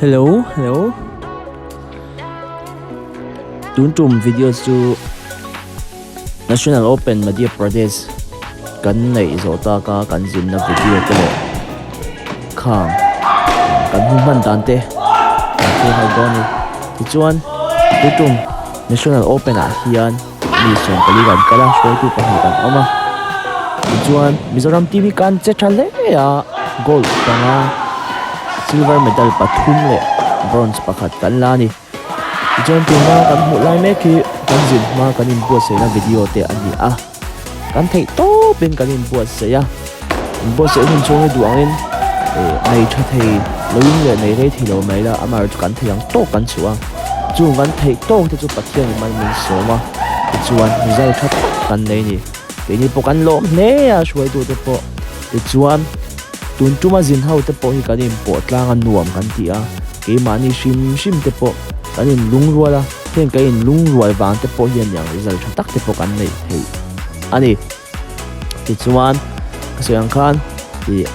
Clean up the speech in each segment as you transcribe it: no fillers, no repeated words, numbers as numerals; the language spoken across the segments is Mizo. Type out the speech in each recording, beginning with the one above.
Hello hello Tun tum video chu National Open Madhya Pradesh kan neih zawh tak a kan zinna video te leh khang kan hmu hman dan te kan thlir ho dawn a ni tichuan tun tum National Open ah hian mi 14 kan kal a hruaitu pahnih kan awm a tichuan Mizoram team hi kan che tha hle a gold panga silver medal pathum leh bronze pakhat kan la a ni tichuan tuna kan hmuh lai mek hi kan zin hma kan inbuatsaihna video te a ni a kan theih tawpin kan inbuatsaih a inbuatsaih hun chhung hi duh angin eh nei tha thei loin leh nei rei thei lo mai la amaherawhchu kan theih ang tawk kan chhuah a chung kan theih tawk te chu Pathianin mal min sawm a tichuan result tha tak kan nei a ni keini pawh kan lawm hle a hruaitu te pawh tichuan tun tuma zin ho te pawh hi kan inpawh tlang a nuam kan ti a keimahni hrim hrim te pawh kan inlungrual a. Heng ka in lungrual vang te pawh hian niang result tha tak te pawh kan neih theih a ni. Tichuan ka sawi ang khan ih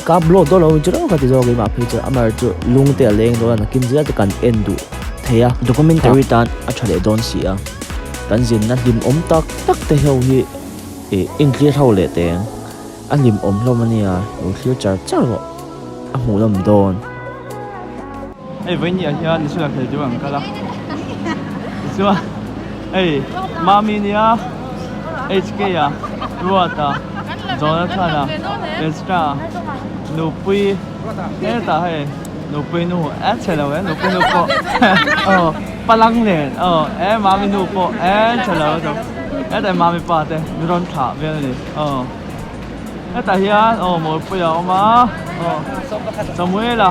ka upload dawn lo chu reuh ka ti zawk keimah phei chuan amah erawh chu lung te a leng dawn a nakin zel te kan en duh thei a. Documentary tan a tha leh dawn si a, kan zinna hlimawm tak tak te ho hi ih in thlir ho leh teng a hlimawm hlawm a nia lo thlir char char rawh a hmuhnawm dawn. Hei vawiin ah hian National khel chu an kal a tichuan hei Mami nia HK a Ruata Jonathan a Ezra Nupui hetah hei Nupui nu e chhe lo e Nupui nu pawh aw palang nen aw e Mami nu pawh e chhe lo lutuk hetah Mami pa te min rawn thlah vel a ni aw hetah hian aw Mawlpuia a awm a aw Samuela.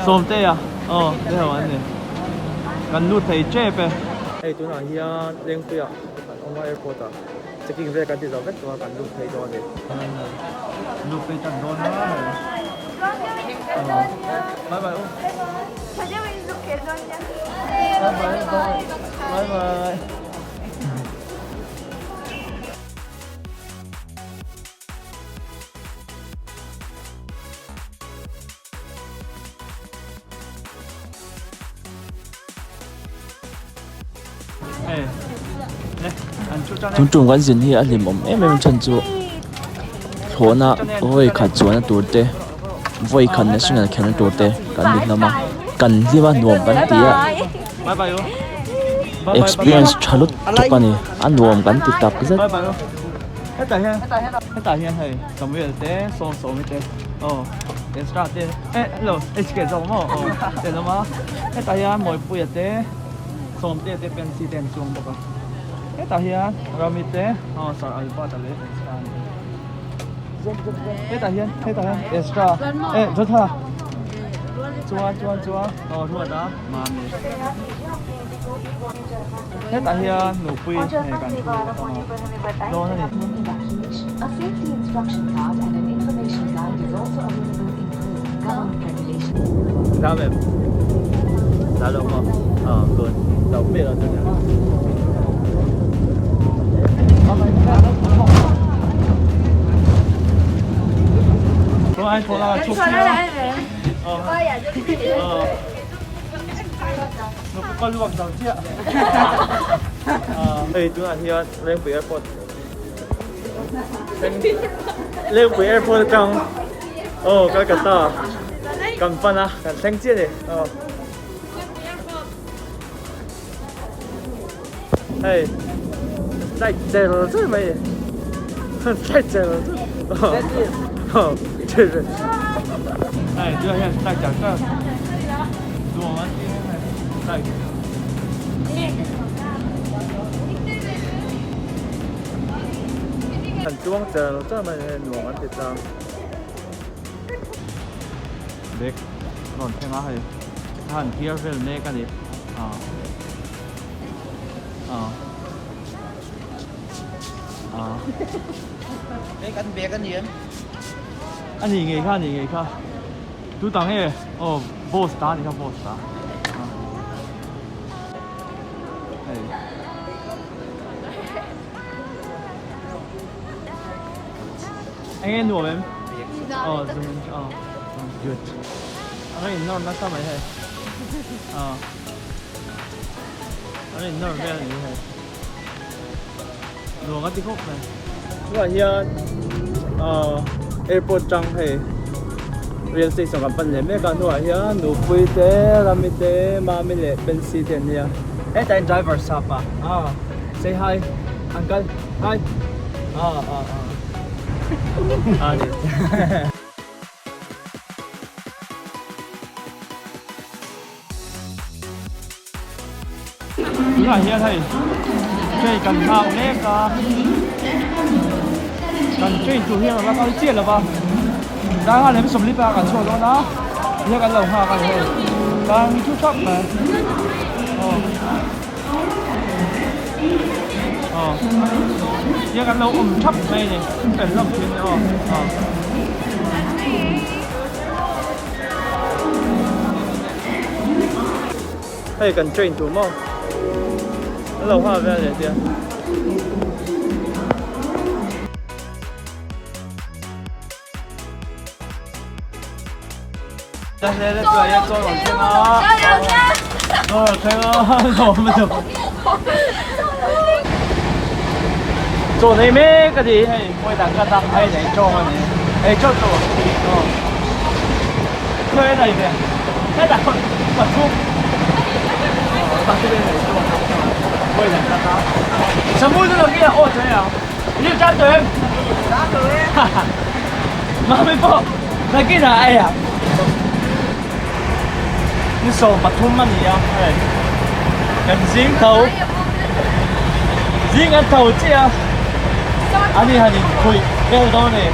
Sawmtea aw te ho an ni kan lut thei tep e. Hei tunah hian Lengpuia kan awm a airport ah checking vel kan ti zo vek tawh a kan lut phei dawn a ni. Lut phei tan dawn a hei aw bye bye u bye bye bye bye. Tun tum kan zin hi a hlimawm em em chhan chu thlawhna vawi khat chuanna tur te vawi khat national khelhna tur te kan ni hlawm a kan hlim a nuam kan ti a experience tha lutuk a ni a nuam kan ti tak zet. Hetah hian hetah hian hei Samuel te Sawmsawmi te aw Ezra te eh hello HK zawk maw aw te an awm a hetah hian Mawipuia te Sawmtea te Fancy te an chuang bawk a hetah hian Rami te aw Sir Albert-a leh Ezra an awm hetah hian hetah hian Ezra eh Jotha chuan chuan chuan aw Ruata Mami. Hetah hian nupui nei kan thu a dawn a ni. Dam em? Dam lo maw? Ah good. Lo hmel a chuan. Ka luak zo chiah Hei tunah hian Lengpui Airport Lengpui Airport atang aw Kolkata kan pan a kan thleng chiah a ni aw Hei flight cher cher mai flight cher cher Hei tunah hian flight char char nuam an ti em em flight An chuang cher cher mai hei nuam an ti tlang Bag rawn thleng a hei a han clear vel mek a ni ah. A ni ngei kha a ni ngei kha tu tang nge aw boss ta a ni kha boss ta hei eng nge nuam em aw zoom in aw good. An in nawr nasa mai hei. Aw. An in nawr vel a ni hei. Nuam a ti khawp mai. Tunah hian aw airport tang hei rail station kan pan leh mek a hnuah hian Nupui te Rami te Mami leh Pensy te an nia. Hetah hian driver sap a aw say hi uncle hi aw aw aw a ni. Tunah hian hei train kan nghak mek a kan train tur hian a la kal chiah lo va tlai khan lem sawmli panga kan chhuak dawn a tihian kan lo nghak a ni hei kan thu thap mai aw aw tihian kan lo awm thap mai a ni fel hlawm thin aw aw. Hei kan train tur maw an lo nghak vel leh tia. Chaw nei mek a ni hei mawi dang ka tak hei nei tawng a ni ei teuh teuh aw khawi a nei ve hetah pathum pathum in nei tawng mawi dang ka tak samu chu lo kia aw chawi ang ni tan tawh em mami pawh nakinah a ei ang Ni 13 a ni a hei kan zing tho zing an tho chiah a ani han in khuih vel dawn a ni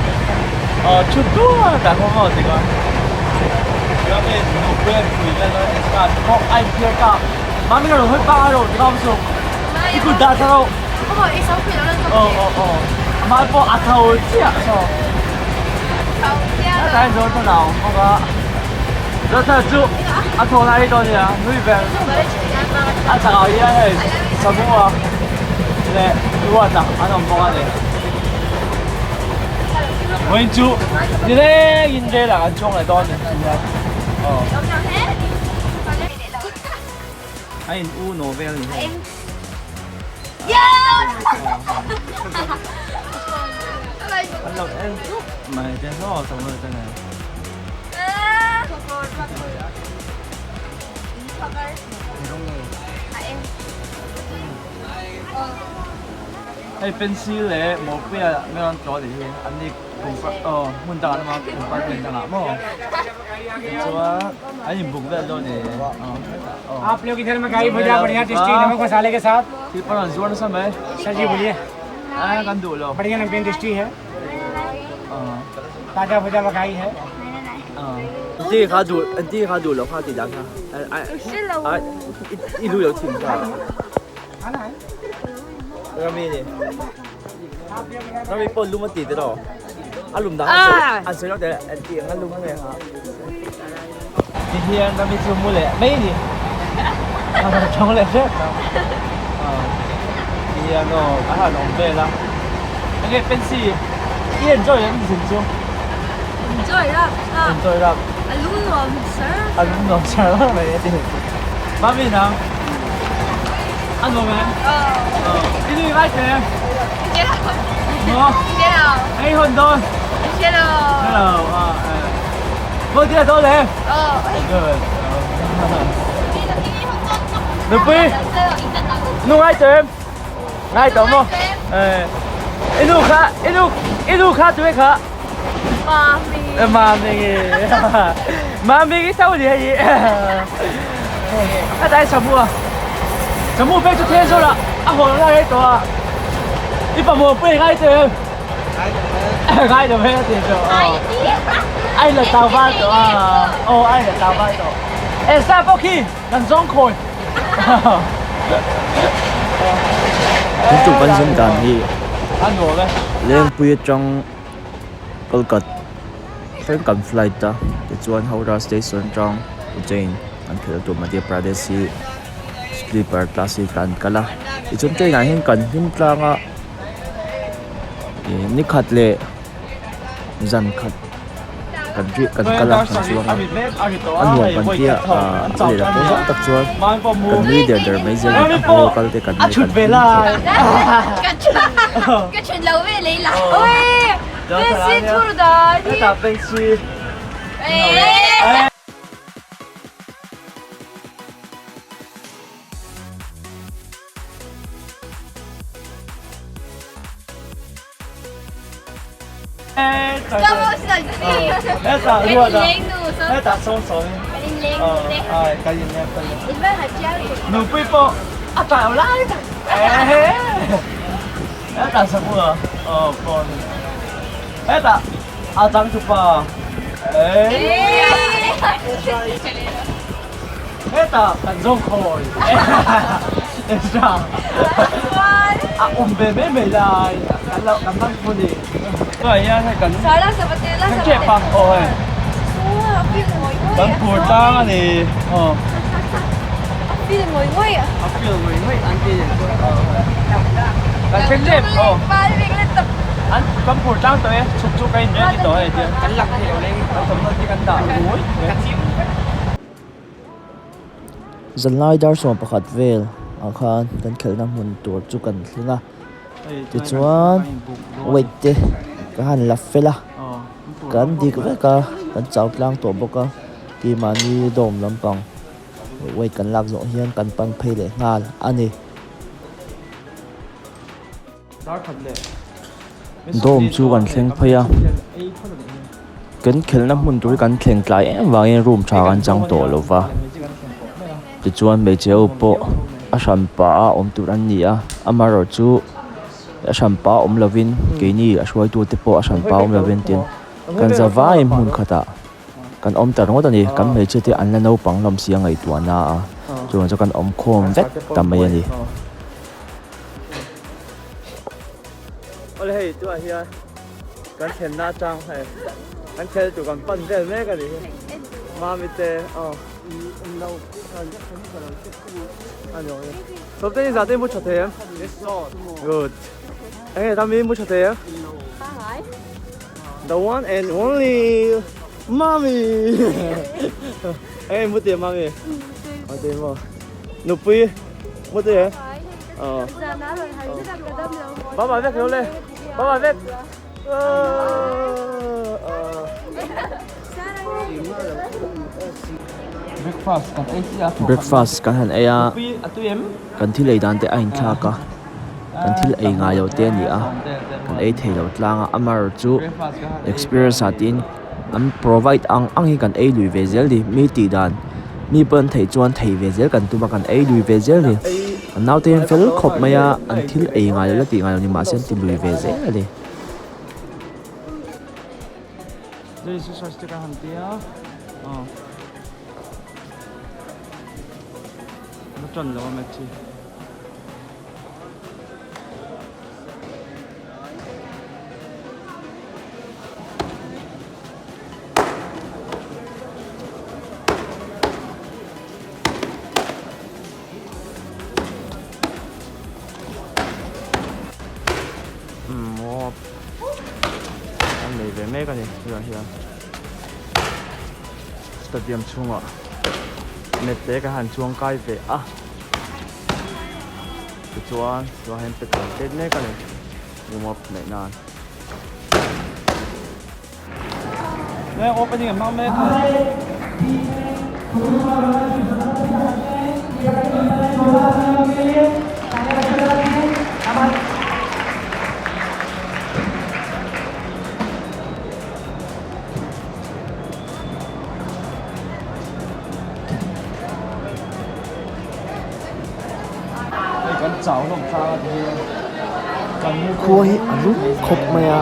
aw thu duah a kan awm a ti kha chuan hei nupui an khuih vel dawn a ni chuan pawh a inphiar ta mami ka rawn hawi pah a rawn ti kha chu i kut dah thla rawh aw aw aw amah pawh a tho chiah saw. A tlai zawn chuan a awm bawk a, Zothar chu a thaw lai dawn nia nui ber a chak ah hian hei Samu-a leh Ruata an awm bawk a ni. Vawiin chu nilengin rel ah kan chhuak leh dawn a ni hian aw. A in u novel ni hei. An lo en thup mai te hlawh chho lo te nen. Hei pencil leh mawpuia me rawn tlawh anih hi an ni aw hmun dangah an awm a compartment dangah maw tichuan an inbuk vel dawn a ni आप लोग इधर में खाइए भुजा बढ़िया टेस्टी नमक मसाले के साथ thil pawh rawn zuar nasa mai sir जी बोलिए a kan duh lo बढ़िया नमकीन टेस्टी है ताजा भुजा मकाई है ti kha duh ti kha duh lo kha ti dan kha a i lu lo thin kha Rami ni Rami pawh lum a ti te lo a lum dan an sawi lo te an ti ang a lum nge ha ti hian Rami chu mu leh mai ni a tawng leh hrep ti hian aw a han awm vel a enge fancy i enjoy em zin chu enjoy rap enjoy rap a lum nuam sar a lum nuam sar mai a ti mami nang A nuam em? Ờ. Đi đi vai kìa. Ờ. Anh hôn tôi. Hello. Hello. Ờ. Cô kia tôi lên. Ờ. Good. Được Pi. Nu ngay cho em. Ngay tóm không? Ờ. Inu kha, inu, inu kha tụi kha. Mami. Mami. Mami cái sao gì hay gì? A dai samu a. Samu pek chu then zawrh ah a hawn lai rei tawh a. I pamawh pawh i ngai tawh em? Ngai tawh e a ti tawh a. Ai la tau val tawh a. Aw ai la tau val tawh. E sa pawh khi kan zawng khawi. Tun tum kan zin dan hi A nuam e. Lengpui atang Kolkat thleng kan flight a tichuan Howrah station atang Ujjain an khelh tur Madhya Pradesh hi sleeper class hi kan kal a tichuan train ah hian kan hlim tlang a ih ni khat leh zan khat. kan riah kan kal a kan chuang a a nuam kan tia ah a lehlam pawh zawng tak chuan kan nui der der mai zel a ni a hmul kal te kan nui kan hlim khawp. Nupui pawh a tlau lai tak hetah sakura aw phone hetah a changtupa Hetah kan zawng khawi Ezra a awm ve mai mai lai kan lo kan hmang fu ni tunah hian hei kan kan kep a aw hei kan phur tlang a ni aw a feel ngawih ngawih an ti kan thleng tep aw an kan phur tlang tawh e chhuk chu ka in ready tawh hei tia kan lang thei lo leng kan thawmhnaw te kan dah rui. Zanlai dar sawm pakhat vel ah khan kan khelhna hmun tur chu kan thleng a tichuan weight te ka han la fel a kan dik vek a kan chau tlang tawh bawk a keimahni dawm lampang weight kan lak zawh hian kan pan phei leh nghal a ni. Dome chu kan thleng phei a kan khelhna hmun tur hi kan thleng tlai em vangin room tha kan chang tawh lo va tichuan hmeichhe ho pawh a hran pah a awm tur an ni a amaherawh chu a hran pah awm lovin keini a hruaitu te pawh a hran pah awm lovin tin kan za vaiin hmun khatah kan awm ta ringawt a ni kan hmeichhe te an la naupang hlawm si a ngaihtuahna a chuvang chuan kan awm khawm vek ta mai a ni. Awle hei tunah hian kan thlenna atang hei kan thel tur kan pan vel mek a nih hi mami te aw a ni awm e sawmte ni zah te mu tha thei em good enge tami mu tha thei em the one and only mami enge mu ti mami a ti maw nupui mu ti em Ờ. Bye bye vek rồi lên. Bye bye vek. Breakfast kan han ei a, kan thil ei dan te a inthlak a, kan thil ei ngai lo te a ni a, kan ei thei lo tlang a, amaherawh chu experience ah tiin an provide ang ang hi kan ei lui ve zel ni, mi tih dan mi pawh an theih chuan thei ve zel kan tum a kan ei lui ve zel ni. An naute hian fel khawp mai a, an thil ei ngai lo la tih ngai lo ni mahse an ti lui ve zel a ni. Umm an nei ve mek a ni tunah hian stadium chhungah net te kan han chuang kai ve a tichuan tunah hian petrol pek mek a ni warm up neih nan. Khua hi a lum khawp mai a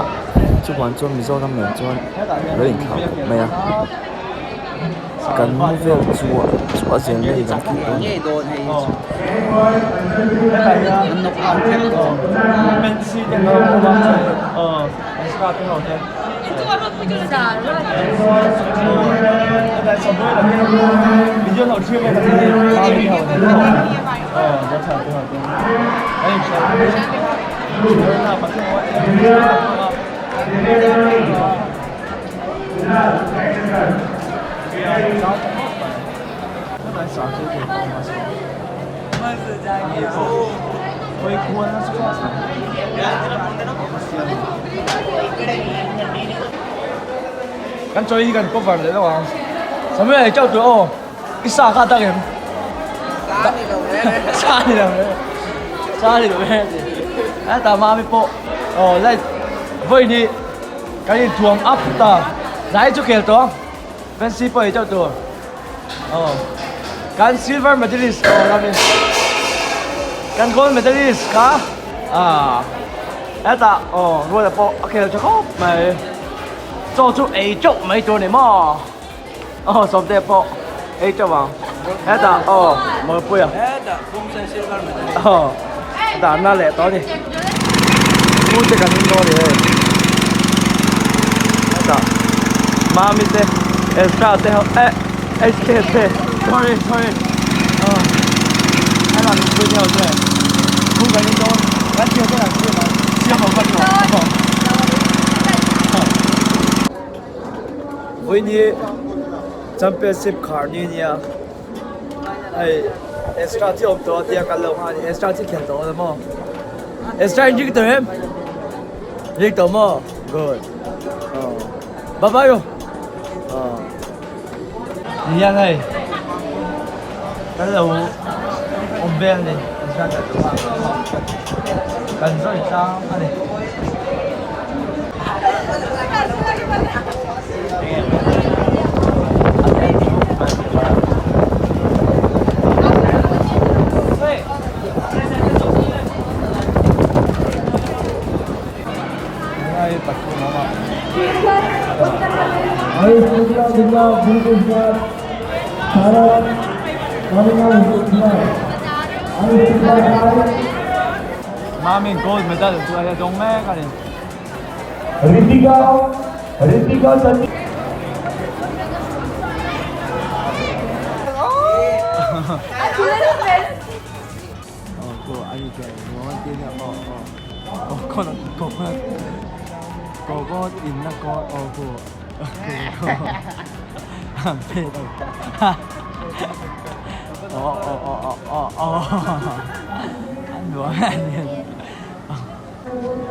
chuvang chuan Mizoram nen chuan a lo inthlau khawp mai a kan mu vel chu chu a zel mai kan tih dawn a ni. Kan chawi hi kan cover leh lo ang. Samuel ei chauh tur aw. I sa kha tak em? Sa ni lo e. Sa ni lo e. Sa ni lo e. A ta mami pawh aw light vawi ni kan in thuam up ta. Zai chu khel tawh. Fancy pawh ei chauh tur. Aw kan silver medalist aw lami. Kan gold medalist kha ah hetah aw ruala pawh a khel tha khawp mai. Chaw chu ei chauh mai tur ni maw? Aw sawmte pawh ei teuh ang hetah aw Mawlpuia aw dahna leh tawh a ni u te kan in dawn a ni hei hetah Mami te Ezra te ho eh HK te sorry sorry aw hetah nupui te ho te u kan in dawn kan thian te kan siam ang siam ho ka ni lo. Vawiin hi championship khar ni ania hei extra chi awm tawh a tia kan lo nghal a ni extra chi khel tawh lo maw extra in ring tawh em ring tawh maw good aw bye bye ru aw ni hian hei kan lo awm vel a ni extra khelh tawh a kan zawi tlang a ni. Mami gold medal chu a dawng mek a ni. Ritika Ritika Sanjeev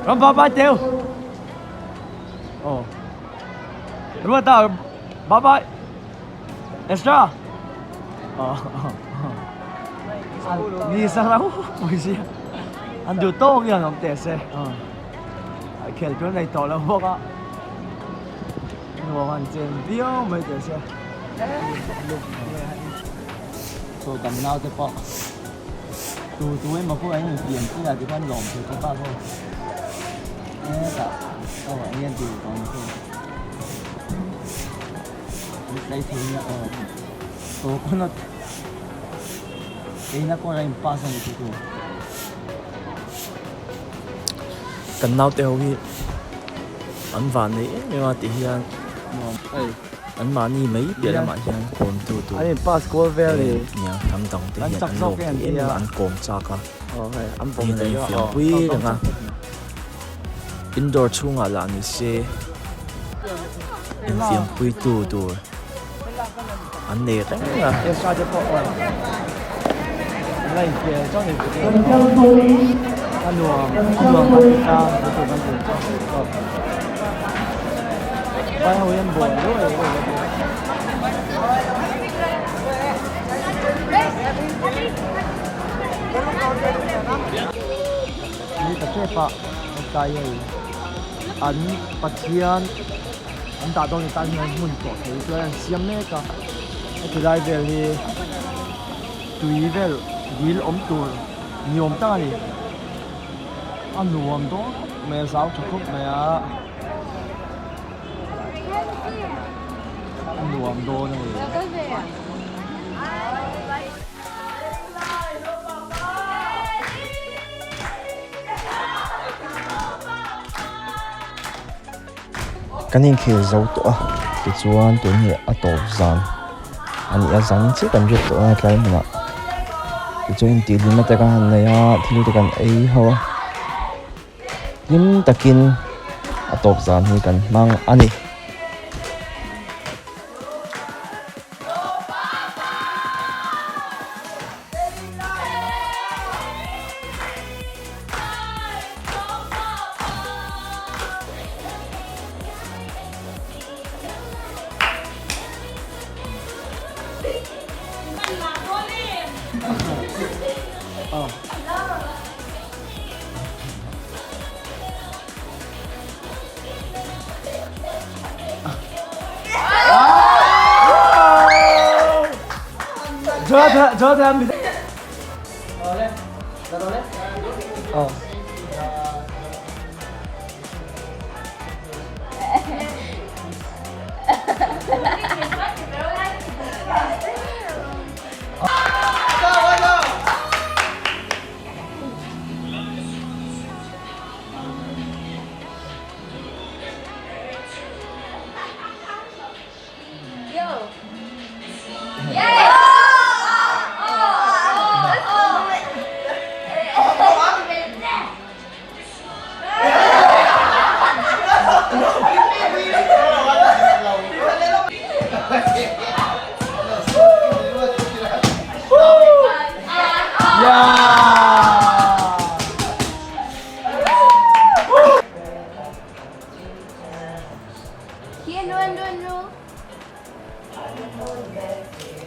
Ram bye bye teu. Oh. Ruata bye bye. Extra. Oh. Ni sang rau pui si. An duh tawk hian awm teh se. Khel tur nei tawh lo bawk a. Nuam an chen viau mai teh se. Chaw kan naute pawh. Tu tu emaw pawh an infiam pui a tikhan lawm thei khawp a aw hetah aw eng nge tih awm chu an tlai thei nia aw coconut eina kawr a in pass a ni chu chu. Kan naute ho hi an van nei em em a tih hian An mahni mai piah lamah hian kawmtu tur nia hnam dang te hian an lawm thei em em a, an kawm chak a, tihian an infiam pui reng a, indoor chhungah lah ni se infiam pui tu tur an nei reng a. Ni ta tep a hetlai hei an pathian an dah dawn tan hian hmun tawh thei chuan an siam mek a heti lai vel hi tui vel dil awm tur ni awm tak a ni a nuam dawn khawp mai a zau tha khawp mai a. A nuam dawn a ni. Kan inkhel zo tawh a tichuan tun hi a tawp zan a ni a zan chiah kan riat tawh a tlai hmunah tichuan intihhlimna te kan han nei a thil te kan ei ho a. Hlim takin a tawp zan hi kan hmang a ni. Jonathan Jonathan Oh.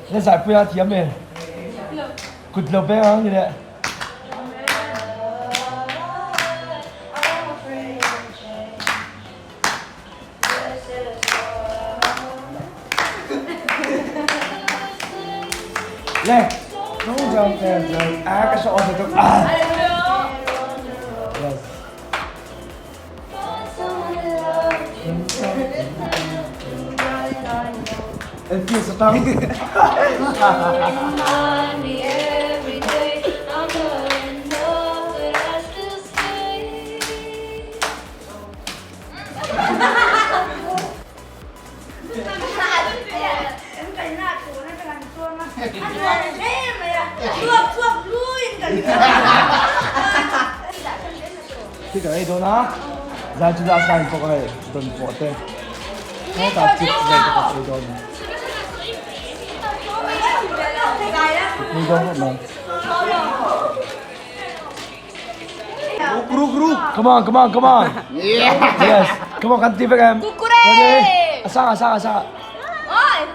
Na zaipui a thiam e. Kut lo beng ang ni le. Le. A ka so on tuk. Yes. Khi ka ei dawn a, zan chu last line pawh ka hei dawn pawh te heta chips vel te ka ei dawn a. Ei dawn khawp mai. Ruk ruk ruk. Come on come on come on. Yes. Come on kan ti vek em. Ready? Asang asang asang.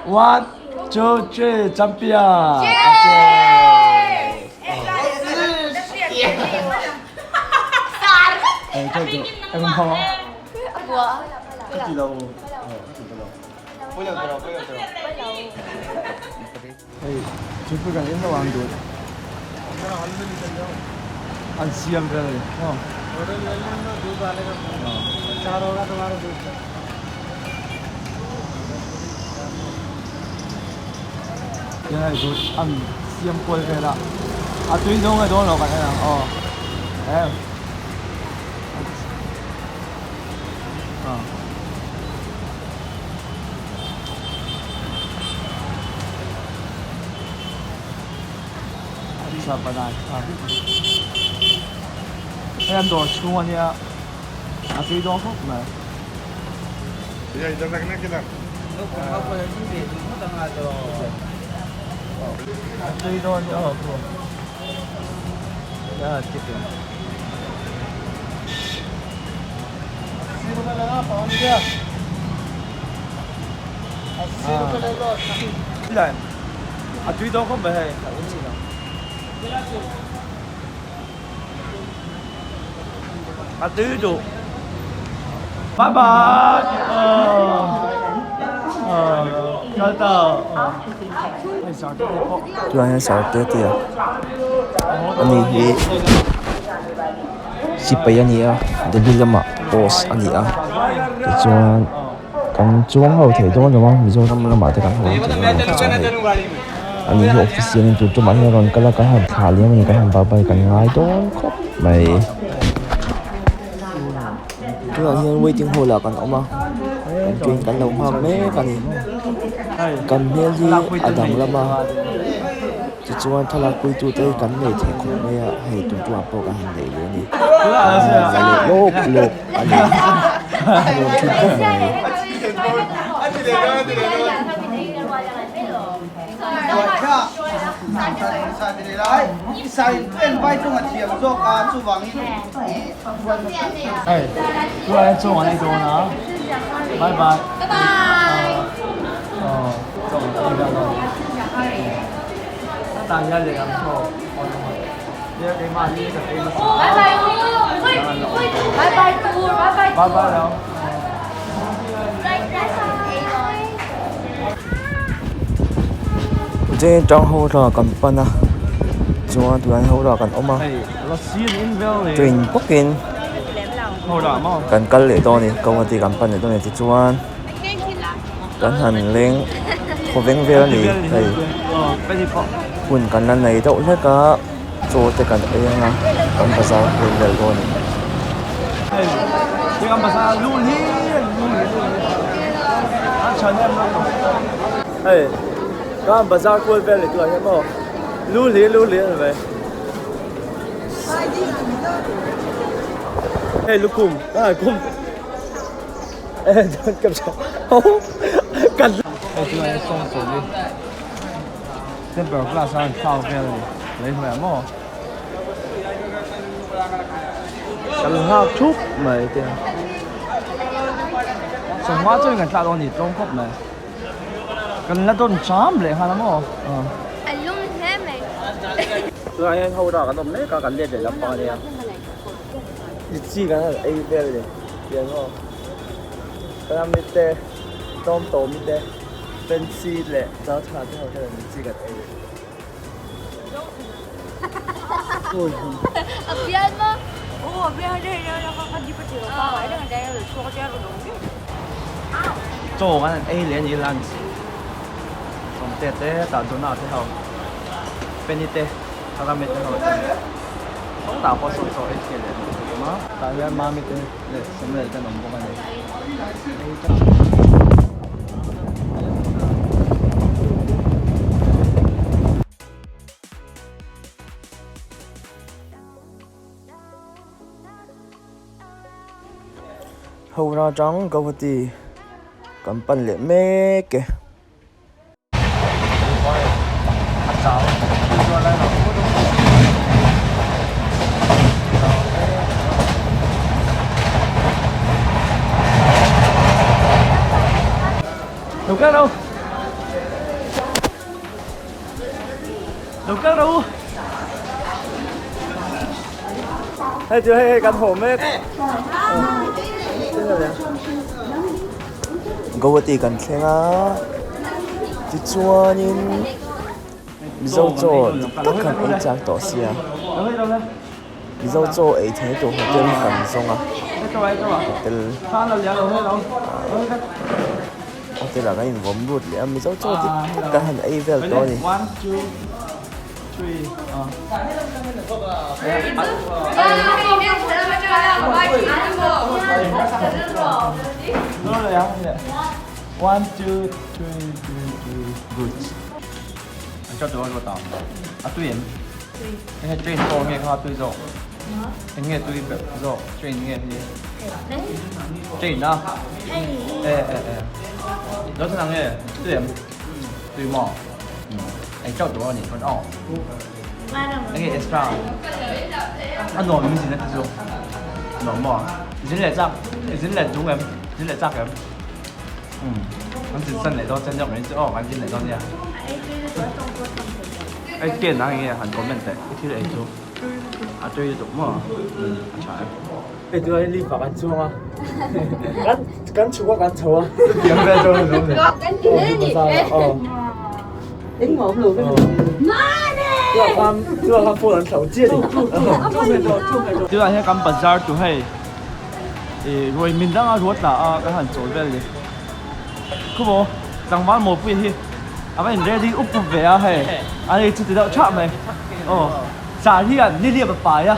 One, two, three, champion. Cheers. An siam vel a ni. An siam kual vel a a tui zawng nge dawn lo kan en ang aw em hei an dawr chhung a nia a tui dawn khawp mai. Tui dawn ni aw khu ya chicken a tui dawn khawp mai hei A tui duh. Bye bye. Kal ta. Tunah hian sarte te a ani hi sipai a ni a Delhi lamah post a ni a tichuan kan chuang ho thei dawn lo a Mizoram lamah te kan haw thei dawn lo tichuan hei ani hi official in tur tumah hian a rawn kal a kan han thlah liam a ni kan han bye bye kan ngai dawn khawp mai tunah hian waiting hall ah kan awm a kan train kan lo nghak mek a ni kan hmel hi a danglam a tichuan thlalak pui tu te kan nei thei khawp mai a hei tun tumah pawh kan han nei leh a ni kan han nei leh lawp lawp a ni a nuam thin khawp mai. Hei tunah hian chaw an ei dawn a bye bye aw chaw an ei dawn a tah hian lehlam chaw a awm a keimahni kan ei hmasa a bye bye lo. Train atang Howrah kan pan a chuan tunah hian Howrah kan awm a train bawkin kan kal leh dawn a ni Guwahati kan pan leh dawn a ni tichuan kan han leng thawveng vel a ni hei hun kan la nei deuh hlek a chaw te kan ei ang a kan bazar kual vel dawn a ni. Hei kan bazar kual vel leh tur ah hian maw lu hlir lu hlir a ni mai hei lukhum ah kum eh chuan ka kan hei tunah hian sawng sawm hi temper glass a an thlau vel a ni lei hnuaiah maw kan nghak thup mai te sangha chuan kan thlak dawn a ni tlawm khawp mai. Kan la dawn cham leh nghal a maw? A lum hle mai. Tunah hian ho rak an awm mek a, kan let leh lampang a nia. Litchi kan han ei vel leh pian maw? Ramri te, tlawm tawmi te, Fancy leh Chauthla te ho hian litchi kan ei leh. A pian maw? Chaw kan han ei leh a ni lunch Sawmte te tah Jonah te ho Penny te Arame te ho te Sawtah pawh sawn chaw ei thei leh duh tur awm a tah hian Mami te leh Samuel te an awm bawk a ni. Howrah atang Guwahati kan pan leh mek e. Lo kal rawh u. Lo kal rawh u. Hei chu hei hei kan haw mek. Guwahati kan thleng a tichuanin Mizo chaw dik tak kan ei chak tawh sia Mizo chaw ei theih tur hotel kan zawng a hotel hotel ah kan invawm lut leh a Mizo chaw dik tak kan han ei vel tawh a ni. One two three three three good a tui em enge train pawh nge kha tui zawk enge tui ber zawk train nge hi train a e e e lo thlan ang nge tui em tui maw ei chauh tur a nih chuan aw enge extra a nuam in zin a ti chu nuam maw zin leh chak zin leh chung em zin leh chak em an zin san leh dawn chen deuh mai chu aw kan zin leh dawn nia ei ken ang enge han comment teh i thil ei chu a tui lutuk maw a tha em Hei tunah hian lift ah kan chuang a kan kan chhuk a kan chho a tiang vel chuan an awm leh aw engmah awm lo vek tunah khan tunah khan phone an thlauh chiah a ni tunah hian kan bazar tur hei ih ruai min danga ruat lah a kan han chawl vel ni khumaw tlangval mawpui hi a va in ready up up ve a hei a ni chuti deuh thah mai aw sar hian niliam a pai a.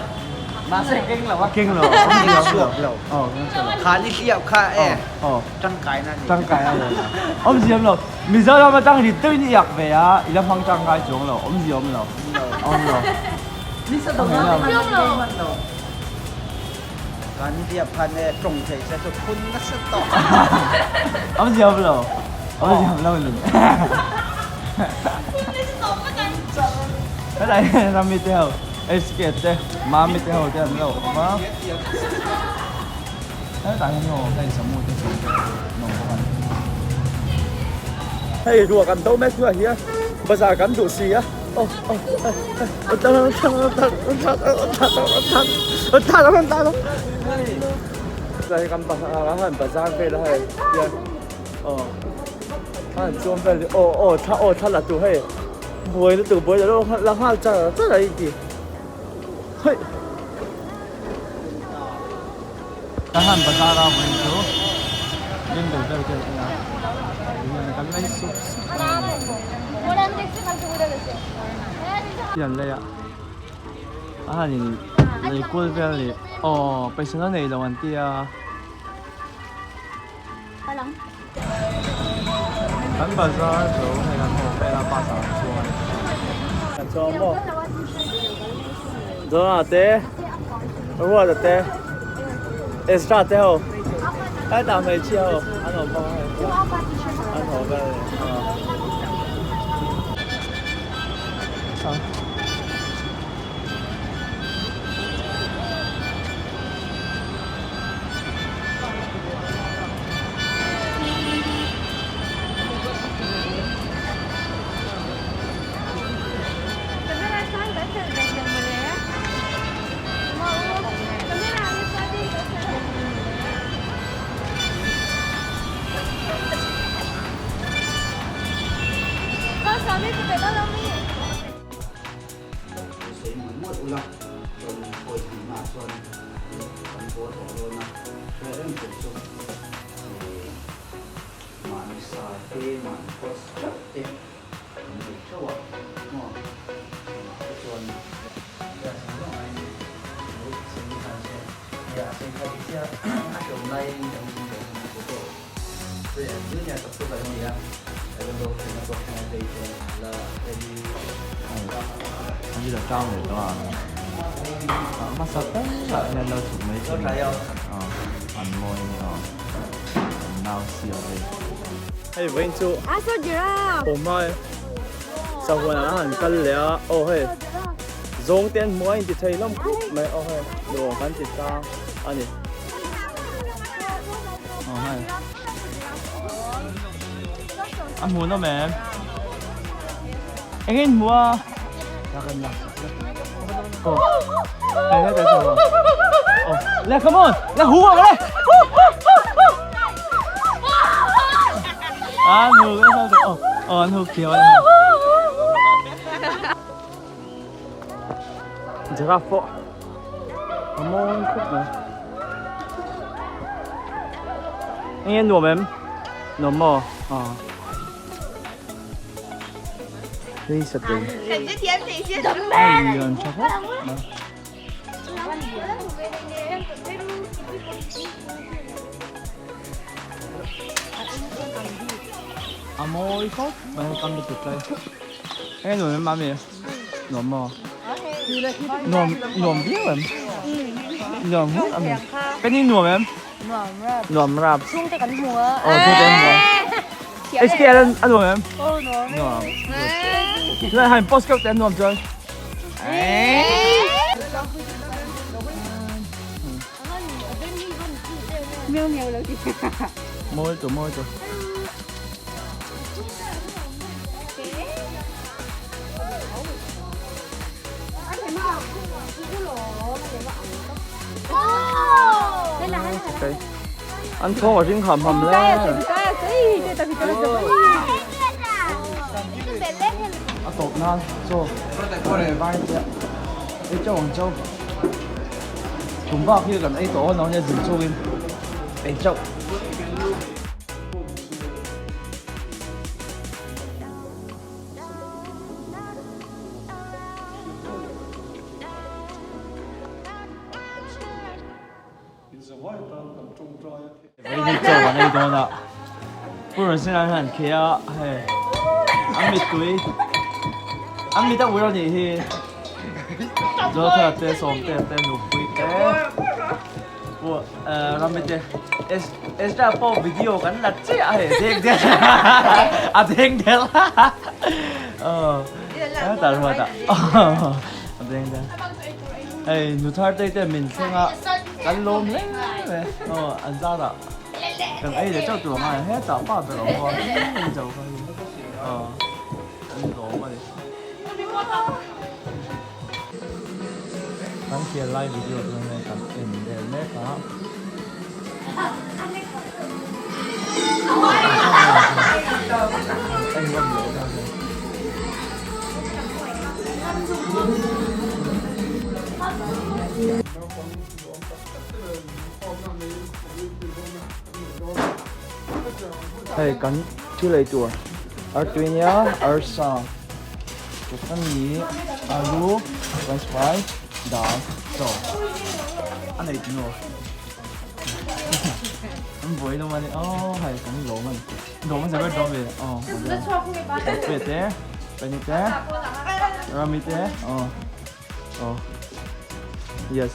Mahse keng lo a. Keng lo. Keng chhuak lo. Aw, keng chhuak lo. Kha ni hliau kha e. Aw. Tangkai na ni. Tangkai na ni. Awmzia awm lo. Mizoram atang rit deuhin i iak ve a, i la hmang tangkai chuang lo. Awmzia awm lo. Awm lo. Kha ni hliau khan e tawng thei se chu phun nasa tawh. Awmzia awm lo. Awmzia awm lo ni. Helai Rami te ho. HK te Mami te ho te an lo awm a hetah hian aw hei samu te chu an awm bawk a ni. Hei ruah kan do mek hnuaiah hian bazar kan duh si a aw aw hei kan bazar vel a hei hian aw a han chuang vel hi aw aw thla aw thla la tur hei. Buai lutuk buai lo la nghal char char a inti. Hei. Ka han bazar a vawiin chu jingle bell te an en a tihian kan lei sup sup mai a ni. Hi an lei a a han in lei kual vel a ni aw paisa la nei lo an tia. Kan bazar zo hei kan haw vel a bus ah an chuang a ni. Kan chuang maw? Dona te, Ruata te, Ezra te ho, hetah hmeichhia ho an awm bawk a hei an haw vel a ni. Sawi mual mual ula chuan hawi tihna ah chuan kan haw tawh dawn a, hriat reng tur chu mahni sa te mahni post theuh te kan nei theuh a maw chungah te chuan An la tang leh tawh a ah hmasa berah hian lo chhuk mai thin a an mawi a nia an nau sial hei. Hei vawiin chu awm a sahuan ah a han kal leh a aw hei zawng te an hmu a inti thei hlawm khawp mai aw hei nuam kan ti tlang a ni. Aw hei a hmuhnawm em eng nge in hmu a aw hei hetah chuan aw le come on le hu ang le an hu aw aw an hu khiau a Giraffe pawh a mawi khawp mai. Eng nge nuam em? Nuam maw? Aw. Hei satei. A lian tha khawp mai. A mawi khawp mai kam lutuk lai. Eng nge nuam em mami? Nuam maw? Nuam nuam viau em? Nuam hmur a mi. Ka ni nuam em? Nuam rap. Nuam rap. Chhungte kan hmu a. Aw chhungte kan hmu a. HKL a nuam em? Aw nuam. Nuam. Chuan han post keuh te a nuam chuan. Mawi tu mawi tu. An thawng a ring ham ham le. A tawp nan chaw vai chiah ei chauh ang chauh tum bak hi kan ei tawh a nia zin chungin ei chauh. Hei chaw an ei dawn a, Pu Ransina hian an kheh a, hei an mittui an mit a ur a nih hi, Zothar te Sawmte te Nupui te. Ramite Ezra pawh video kan la chiah a hei deng deng a deng deng a tar huat a a deng deng hei nu thar te te min thleng a kan lawm hle mai aw an zar ah kan ei leh chauh tur ang a hetah pa ber awm bawk a zo kha hi aw an lawm a ni. Kan khel lai video chu hei kan en vel mek a. En ngam loh ta hle. Hei kan thil ei tur artui nia arsa chutani alu french fry dal chaw a nei tino an buai lo mani aw hei kan lawm ani lawm a zero dawn ve aw pe te peni te rami te aw aw yes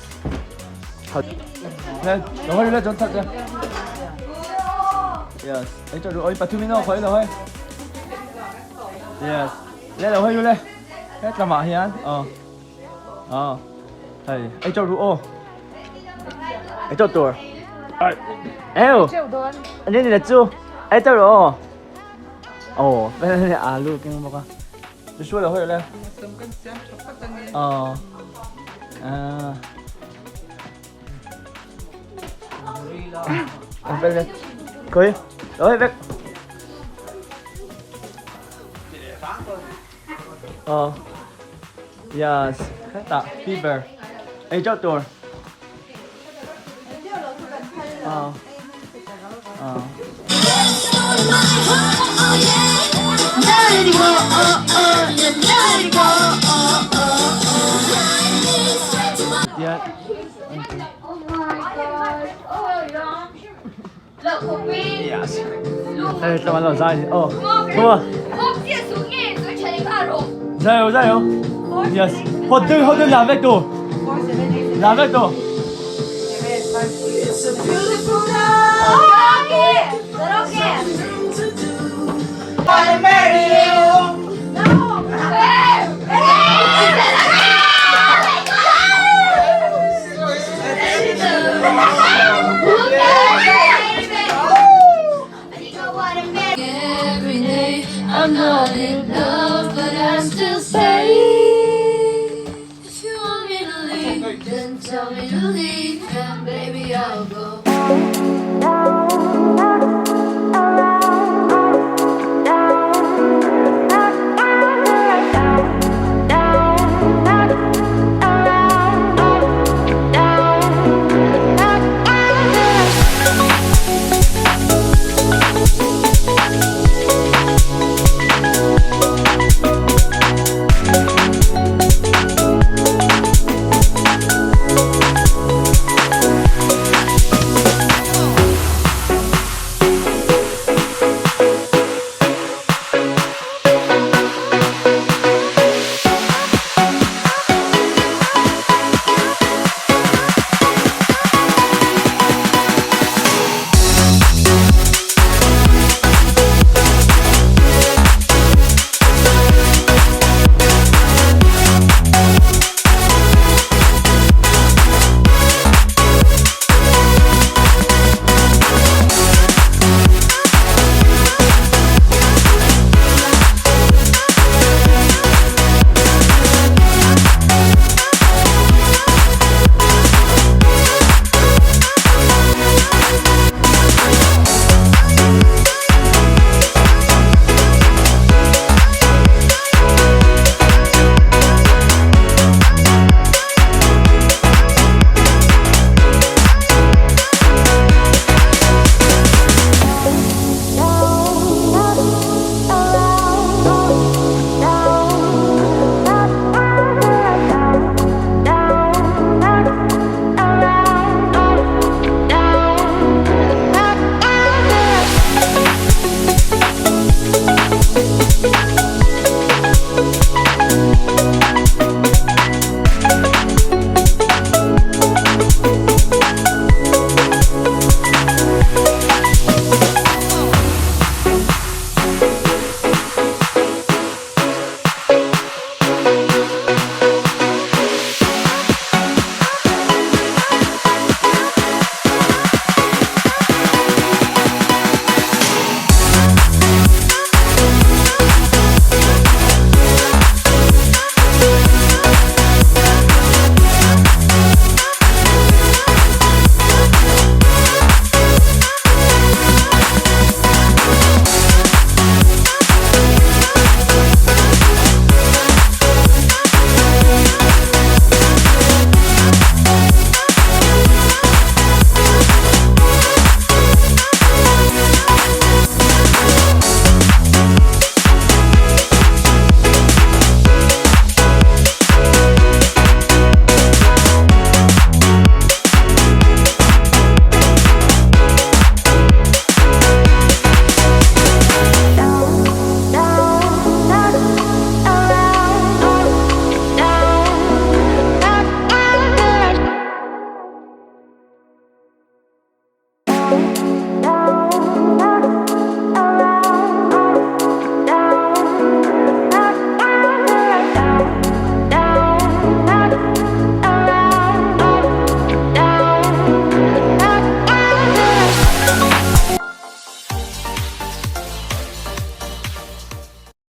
le lo hoi le chon that le yes ei cho oi pathum in aw khoi lo hoi yes le lo hoi le het lamah hian aw aw hei ei cho ru aw ei cho tur eo ani ni le chu ei cho ru aw aw alu keng bawk a chu sual lo hoi le aw à Khoi ôi vek Ờ Yes Hetah fever Ei chauh tur Ờ Ờ Yes. Hey, 干嘛老扎你？哦，不。加油加油！Yes，好对好对，两百多，两百多。